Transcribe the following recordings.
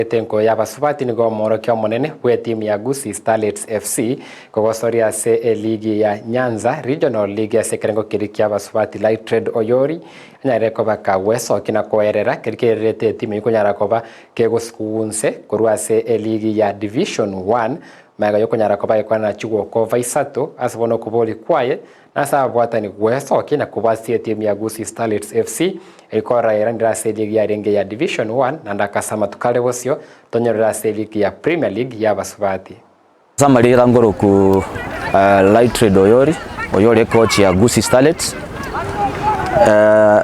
Ekererete enkoyo y'abasubati nigo omoorokia omonene bw'etimu ya Gusii Starlets FC kogosoria ase eligi ya Nyanza Regional League ase ekerengo keria ki'abasubati Lightred Oyori anyarire koba kagwesokia na koerera keria kererete etimu eyio konyara koba kegosugunse korwa ase eligi ya Division One magega yokonyara koba gekwana na chigokova isato ase bono okoboria kwaye Nase ababwatani gwesokia na kobwatia etimu ya Gusii Starlets FC erikora eranire ase eligi yarenge ya Division One naende akase amatuko are bosio tonyorere ase eligi ya Premier League y'abasubati. Ase amarieta nkoroku Lightred Oyori, oyore ecoach ya Gusii Starlets.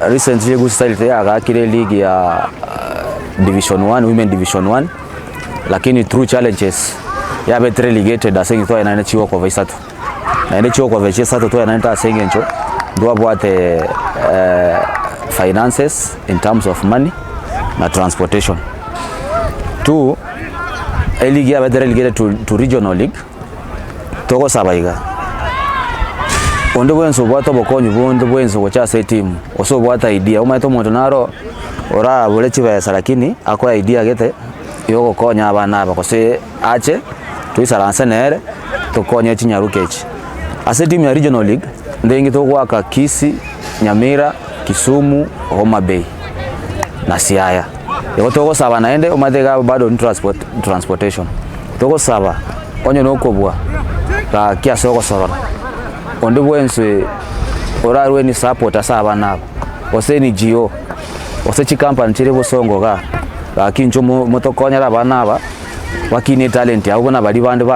Recently Gusii Starlets yagakire eligi ya Division One, Women Division One, lakini through challenges yabete relegated ase eng'encho twaye naende chigokova isato. Naende chigokoba echi isato twaenanete ase eng'encho ntwabwate finances in terms of money na transportation. Two, eligi yabete relegated to to regional league, togosaba iga, onde bwensi obwate obokonyi bonde bwensi gocha ase etimu, gose obwate idea, omanyete omonto naro orabure chibesa lakini akoe idea gete ya ogokonya abana aba gose ache toisaranse nere tokonye chinyaruka echi. Ase etimu ya regional league ndenge togoaka Kisii, Nyamira, Kisumu, Homa Bay na Siaya. Igo togosaba naende omanyete iga bado ni transport transportation, togosaba onye na okobua gaki ase ogosorora onde bwensi orarue any support ase abana aba gose NGO gose chikampani chire bosongo igaa gaki inchuo mo motokonyere abana aba. Bakinie etalenti yabo buna baria bande ba.